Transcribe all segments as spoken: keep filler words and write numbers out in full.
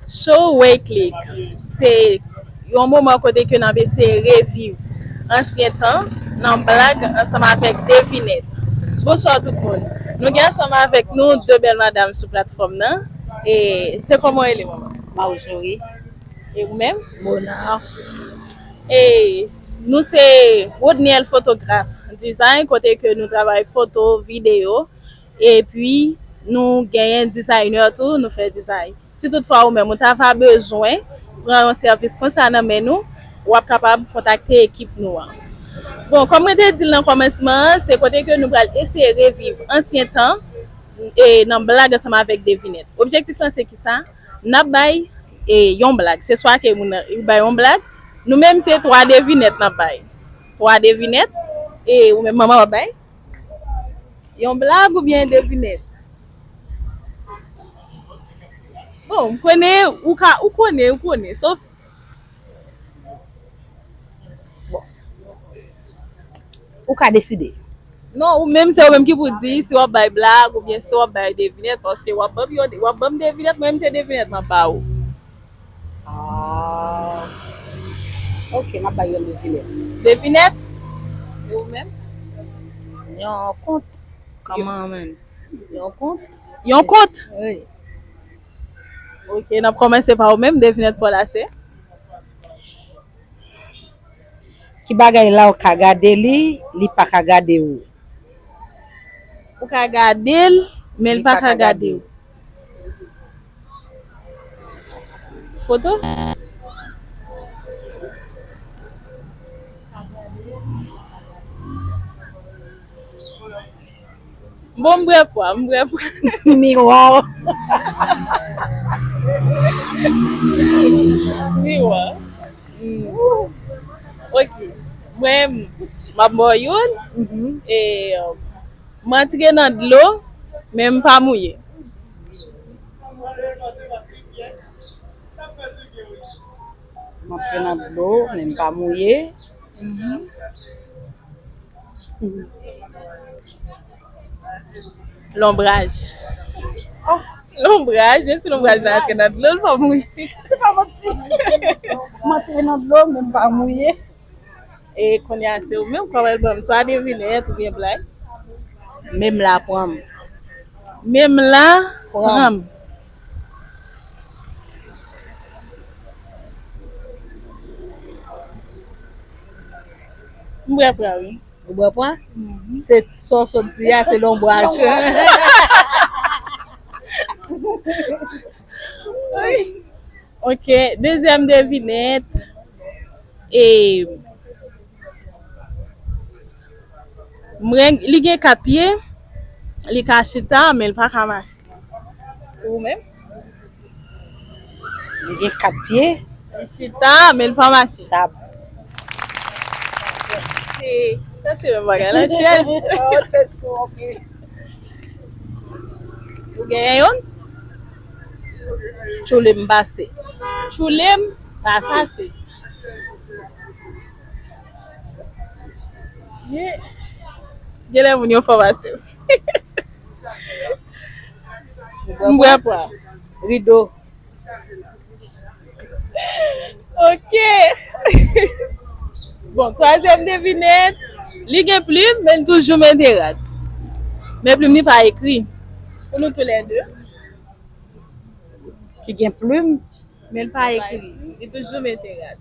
Show Way Click, se yon moman kote ke n ap eseye reviv ansyen tan nan blag ansanm avèk devinèt. Bonswa tout moun. Nou gen ansanm avèk nou de bèl madam sou platfòm nan. E se kòman w rele, manman? Marjorie. E ou menm? Mona. E nou se Rodniel Fotograf Design, kote ke nou travay foto, videyo, epi nou genyen designer tou, nou fè design. Si toutfwa ou menm ou ta va bezwen pran yon sèvis konsa nan men nou, w ap kapab kontakte ekip nou an. Bon, kòm mwen te di l nan kòmansman an, se kote ke nou pral eseye reviv ansyen tan e nan blag ansanm avèk devinèt. Objektif lan se kisa? N ap bay e yon blag. Se swa ke moun nan li bay yon blag, nou menm se twa devinèt n ap bay. Twa devinèt, e ou menm manman w ap bay yon blag oubyen devinèt? Bon, m konnen, ou ka, ou konnen, ou konnen, sof. Bon. Ou ka deside. Non, ou menm, se ou menm ki pou di si w ap bay blag oubyen si w ap bay devinèt, paske w ap ban m yon, w ap ban m devinèt, mwen menm se devinèt m ap ba ou. Ah. Ok, m ap bay yon devinèt. Devinèt? E ou menm? Yon kont. Kòman menm? Yon kont? Yon kont? Wi. Ok, n ap kòmanse pa ou menm, devinèt pa w la se? Ki bagay la ou ka gade li, li pa ka gade ou? Ou ka gade l, men l pa ka gade w. Foto? Bon, m bwè pwa, m bwè pwa. Miwa. Miwa. Mm. Ok. Mwen, m ap ba w youn. Mhm. E, m antre nan dlo, men m pa mouye. M antre nan dlo, men m pa mouye. Mhm. Lonbraj. Oh, lonbraj, menm si lonbraj la antre nan dlo, l pa mouye. Se pa manti. M antre nan dlo, men m pa mouye. E kounye a, se ou menm k ap ban m swa devinèt oubyen blag. Menm la pran m. Menm la pran m. M bwè pwa, wi. Ou bwè pwa? Mhm. Se sa w sot di a, se lonbraj. Ok, dezyèm devinèt. E, mwen, li gen kat pye, li ka chita, men li pa ka mache. Ou menm? Li gen kat pye. Li chita, men li pa mache. Tab. Se, sa se menm bagay la, chèz. Oh, chèz tou, ok. Ou genyen youn? Tchouli m pase. Tchouli m pase. Pase. Ye. Genlè moun yo fò pase. M bwè pwa. Rido. Ok. Bon, twazyèm devinèt. Li gen plim, men li toujou mete rad. Men plim li pa ekri. Pou nou toulède. Ki gen plim. Men l pa ekri. Li toujou mete rad.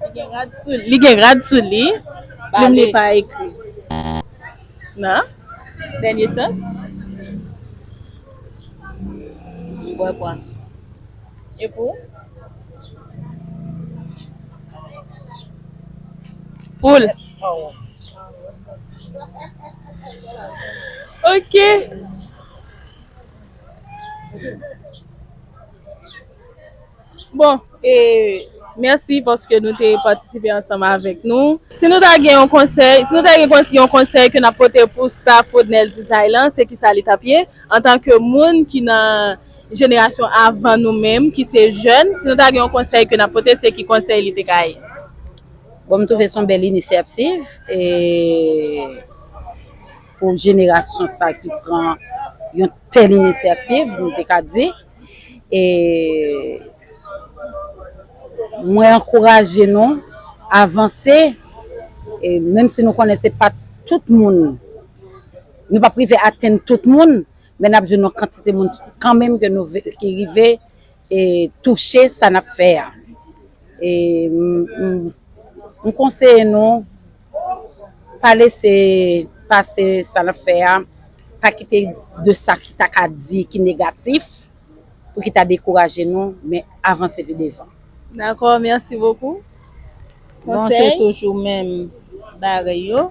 Li gen rad sou, li gen rad sou li. Plim li pa ekri. Non. Dènye chans. M bwè pwa. E pou? Poul. Ok. Bon, e mèsi paske nou te patisipe ansanm avèk nou. Si nou ta gen yon konsèy, si nou ta gen kons-, yon konsèy ke n ap pote pou staff Rodnel Design lan, se kisa li t ap ye? Antanke moun ki nan jenerasyon avan nou menm, ki se jèn, si nou ta gen yon konsèy ke n ap pote, se ki konsèy li te ka ye? Bon, m twouve se yon bèl inisyativ, e pou jenerasyon sa ki pran yon tèl inisyativ, m te ka di. E mwen ankouraje nou avanse, e menm si nou konnen se pa tout moun, nou p ap rive atenn tout moun, men n ap jwenn yon kantite moun kanmenm ke nou ve- ki rive e touche sa n ap fè a. E m, m, m konseye nou pa lese pase sa n ap fè a, pa kite de sa ki ta ka di ki negatif pou ki ta dekouraje nou, men avanse pi devan. Dakò, mèsi bokou. Bon, se toujou menm bagay yo.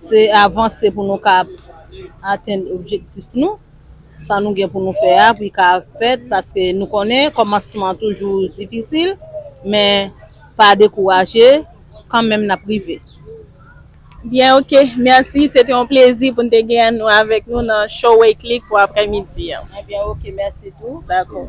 Se avanse pou nou ka atenn objektif nou. Sa nou gen pou nou fè a pou li ka fèt, paske nou konnen kòmansman toujou difisil, men pa dekouraje, kanmenm n ap rive. Byen, oke, mèsi. Se te yon plezi pou n te gen nou avèk nou nan Show Way Click pou aprèmidi an. Ebyen, oke, mèsi tou. Dakò.